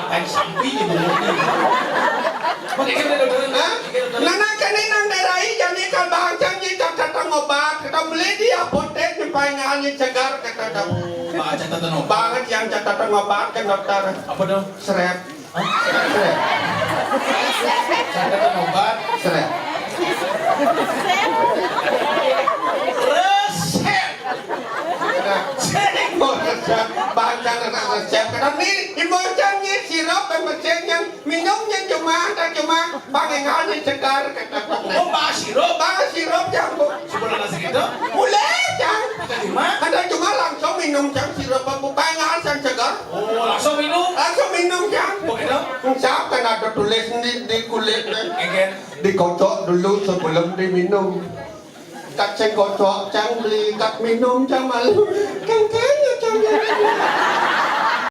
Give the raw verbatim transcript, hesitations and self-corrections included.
Kan sampi di bumi. Pakai kan dokter. Hah? Nah, nah, kéné nang darai jani kal bangcang nyé cang dateng obat, kéto beli di apotek nyé paéngan nyé seger kéto. Baca catatan obat. Banget yang catatan obat kan dokter. Apa dong? Srep. Hah? Srep. Catatan obat. Srep. Resep. Nah, sing mau resep, bangcang resep. Tapi imbocang nyé sirup, imbocang nyé minum nyé cuma, tak cuma paéngan nyé seger kéto. Oh, bah sirup. Bah sirup cang, Bu. Sebulan lagi gitu. Mulai cang. Terima. Ada cuma langsung minum cang sirup, Bu, paéngan cang seger. Oh, langsung minum. Langsung minum cang. Begitu. Siapa ada tulis di, di kulit, eh? Enggak. Dikocok dulu sebelum diminum. Kat sing kocok cang beli, kat minum cang malu. Kan kaya cang.